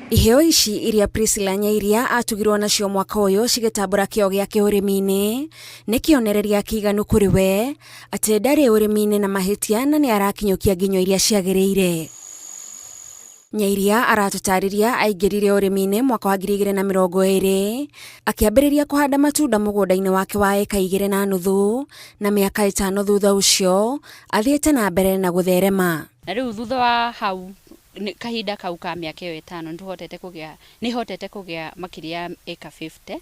Iheo ici iria Priscilla Nyairia atugirwo nacio mwaka ũyũ cigĩtambũra kĩo gĩake ũrĩmi-inĩ nĩ kĩonereria kĩiganu kũrĩ we atĩ ndarĩ ũrĩmi-inĩ na mahĩtia na nĩ arakinyũkia nginyo iria ciagĩrĩire. Nyairia aratũtarĩria aingĩrire ũrĩmi-inĩ mwaka wa 2020 akĩambĩrĩria kũhanda matunda mũgũnda-inĩ wake wa ĩka 2.5 na mĩaka 5 thutha ũcio athiĩte na mbere na gũtherema. Na rĩu thutha wa hau kahinda kau ka mĩaka ĩyo 5 nĩtũhotete kũgĩa, nĩhotete kũgĩa makĩria ya ĩka 50.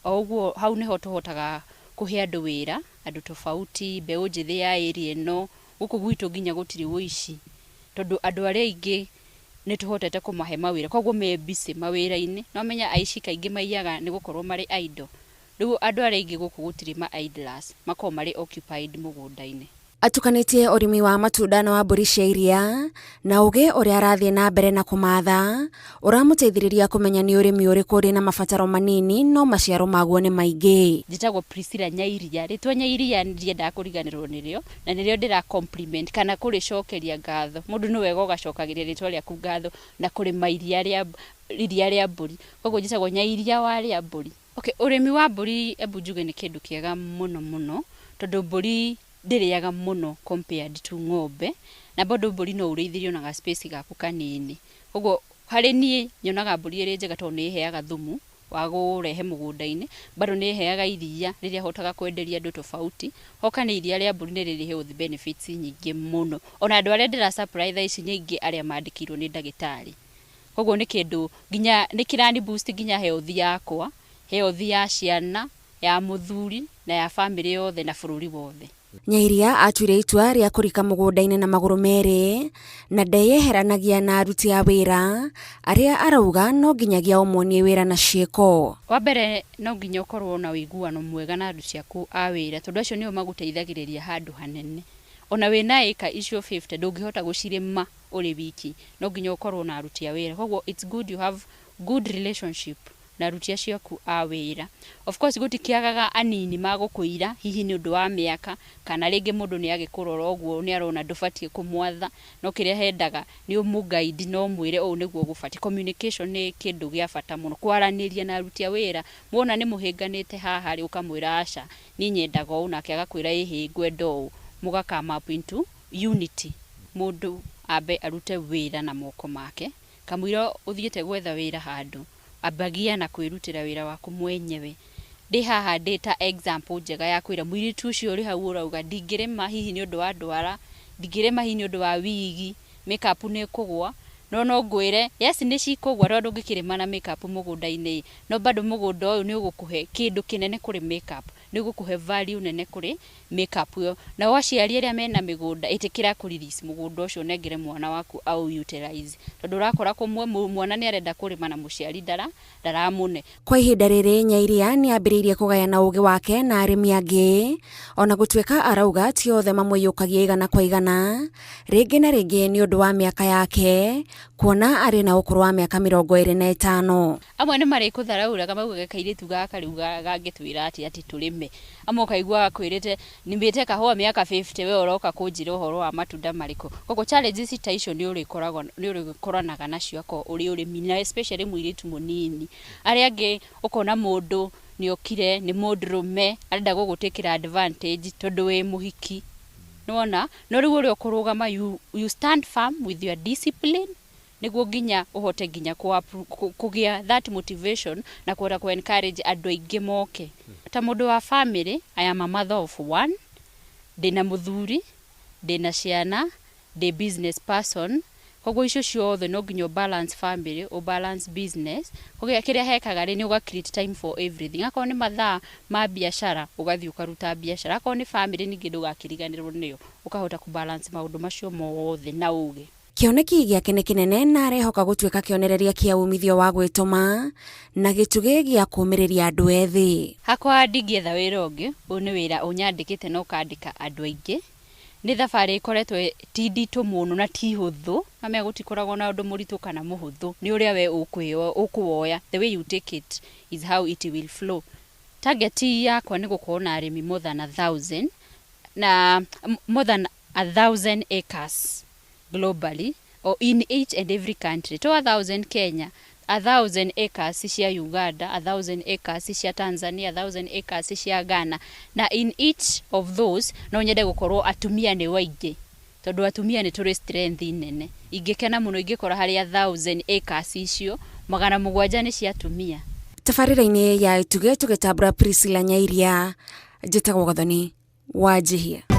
O ũguo hau nĩho tũhotaga kũhe andũ wĩra, andũ tofauti, mbeũ njĩthĩ ya area ĩno, gũkũ gwitũ nginya gũtirĩ ũici, tondũ andũ arĩa aingĩ nĩ tũhotete kũmahe mawĩra, koguo me busy mawĩra-inĩ. No ũmenye aici kaingĩ maiyaga nĩ gũkorwo marĩ idle. Rĩu andũ arĩa aingĩ gũkũ gũtirĩ ma idlers, makoragwo marĩ occupied mũgũnda-inĩ. Atukanĩtie ũrĩmi wa matunda na wa mbũri cia iria na ũgĩ ũrĩa arathiĩ na mbere na kũmatha ũramũteithĩrĩria kũmenya nĩ ũrĩmi ũrĩkũ ũrĩ na mabataro manini no maciaro maguo nĩ maingĩ. Njĩtagwo Priscilla Nyairia, rĩtwa Nyairia ndiendaga kũriganĩrwo nĩrĩo na nĩrĩo ndĩra compliment kana kũrĩcokeria ngatho. Mũndũ nĩ wega ũgacokagĩria rĩtwa rĩaku ngatho na kũrĩma iria rĩa mbũri. Koguo njĩtagwo Nyairia wa rĩa mbũri. Okay, ũrĩmi wa mbũri embu njuge nĩ kĩndũ kĩega mũno mũno, tondũ mbũri ndĩrĩaga mũno compared to ng'ombe, na bado mbũri no ũrĩithĩrie ona ga space gaku kanini. Koguo harĩ niĩ nyonaga mbũri ĩrĩ njega tondũ nĩ ĩheaga thumu wa kũrehe mũgũnda-inĩ, bado nĩ ĩheaga iria rĩrĩa hotaga kwenderia andũ tofauti. Hoka nĩ iria rĩa mbũri nĩ rĩrĩ health benefits nyingĩ mũno. Ona andũ arĩa ndĩra supply thaa ici nĩ aingĩ arĩa mandĩkĩirwo nĩ ndagĩtarĩ. Koguo nĩ kĩndũ nginya nĩ kĩrani boost nginya health yakwa, health ya ciana, ya mũthuri na ya family yothe na bũrũri wothe. Nyairia atuire itua rĩa kũrika mũgũnda-inĩ na magũrũ merĩ na ndeyeheranagia na aruti a wĩra arĩa arauga no nginyagia ũmuonie wĩra na ciĩko. Wa mbere no nginya ũkorwo na ũiguano mwega na aruti aku a wĩra, tondũ acio nĩo magũteithagĩrĩria handũ hanene. Ona wĩna ĩka icio 50 ndũngĩhota gũcirĩma ũrĩ wiki, no nginya ũkorwo na aruti a wĩra. Koguo it's good you have good relationship na aruti acio aku a wĩra. Of course gũtikĩagaga anini magũkũira hihi nĩ ũndũ wa mĩaka, kana rĩngĩ mũndũ nĩ agĩkũrora ũguo nĩ arona ndũbatiĩ kũmwatha, no kĩrĩa hendaga nĩ ũmũguide na ũmwĩre ũũ nĩguo gũbatiĩ. Communication nĩ kĩndũ gĩa bata mũno, kwaranĩria na aruti a wĩra. Muona nĩ mũhĩnganĩte haha rĩ, ũkamwĩra aca, niĩ nyendaga ũũ, nake agakwĩra ĩhĩ ngwenda ũũ, mũga come up into unity. Mũndũ ambe arute wĩra na moko make, kamũira ũthiĩte gwetha wĩra handũ, ambagia na kwĩrutĩra wĩra waku mwenyewe. Ndĩ haha ndĩ ta example njega ya kwĩra mũirĩtu ũcio ũrĩ hau ũrauga ndingĩrĩma hihi nĩ ũndũ wa ndwara, ndingĩrĩma hihi nĩ ũndũ wa wigi, makeup nĩ ĩkũgũa, no no ngwĩre yes nĩ cikũgũa tondũ ndũngĩkĩrĩma na makeup mũgũnda-inĩ, no bado mũgũnda ũyũ nĩ ũgũkũhe kĩndũ kĩnene kũrĩ makeup, nĩ ũgũkũhe value nene kũrĩ makeup ĩyo. Nao aciari arĩa mena mĩgũnda ĩtĩkĩra kũ release mũgũnda ũcio ũnengere mwana waku aũ utilize, tondũ ũrakora kũmwe mwana nĩ arenda kũrĩma na mũciari ndaramũne. Kwa ihinda rĩrĩ Nyairia nĩ ambĩrĩirie kũgayana ũgĩ wake na arĩmi angĩ, ona gũtuĩka arauga ti othe mamũiyũkagia igana kwa igana, rĩngĩ na rĩngĩ nĩ ũndũ wa mĩaka yake, kuona arĩ na ũkũrũ wa mĩaka 25. Amwe nĩ marĩkũtharaũraga maugaga kairĩtu gaka rĩu gangĩtwĩra atĩa atĩ tũrĩme. Amwe ũkaigua akwĩrĩte nĩmĩte kahũa mĩaka 50 we ũroka kũnjĩra ũhoro wa matunda marĩkũ. Koguo challenges ta icio nĩ ũrĩkoranaga nacio akorwo ũrĩ ũrĩmi, na especially mũirĩtu mũnini. Arĩa angĩ ũkona mũndũ nĩ okire nĩ mũndũrũme arenda gũgũtĩkĩra advantage tondũ wĩ mũhiki. Nĩwona? No rĩu ũrĩa ũkũrũgama you stand firm with your discipline nĩguo nginya ũhote nginya kũgĩa that motivation na kũhota kũ encourage andũ aingĩ moke. Ta mũndũ wa family, I am a mother of one, ndĩna mũthuri, ndĩna ciana, ndĩ business person, koguo icio ciothe no nginya balance family, balance business. Koguo kĩrĩa hekaga rĩ, nĩ ũga create time for everything. Akorwo nĩ mathaa ma biacara, ũgathiĩ ũkaruta biacara. Akorwo nĩ family ningĩ ndũgakĩriganĩrwo nĩyo, ũkahota kũ balance maũndũ macio mothe na ũgĩ. Kĩoneki gĩake nĩ kĩnene na arehoka gũtuĩka kĩonereria kĩa umithio wa gwĩtũma na gĩtugĩ gĩa kũũmĩrĩria andũ ethĩ. Hakwa ndingĩetha wĩra ũngĩ, ũyũ nĩ wĩra ũnyandĩkĩte na ũkandĩka andũ aingĩ. Nĩ thabarĩ ĩkoretwo ti nditũ mũno na ti hũthũ, no gũtikoragwo na ũndũ mũritũ kana mũhũthũ, nĩ ũrĩa we ũkũwoya, the way you take it is how it will flow. Target yakwa nĩ gũkorwo na arĩmi more than 1,000 na more than 1,000 acres globally or in each and every country. To 1,000 Kenya, 1,000 acres cia Uganda, 1,000 acres cia Tanzania, 1,000 acres cia Ghana, na in each of those no nyende gũkorwo atumia nĩ waingĩ, tondũ atumia nĩ tũrĩ strength nene. Ingĩkena mũno ingĩkora harĩ 1,000 acres icio 700 nĩ cia atumia. Tabarĩra-inĩ ya Ituge tũgĩtambũra Priscilla Nyairia, njĩtagwo Gathoni Wanjihia.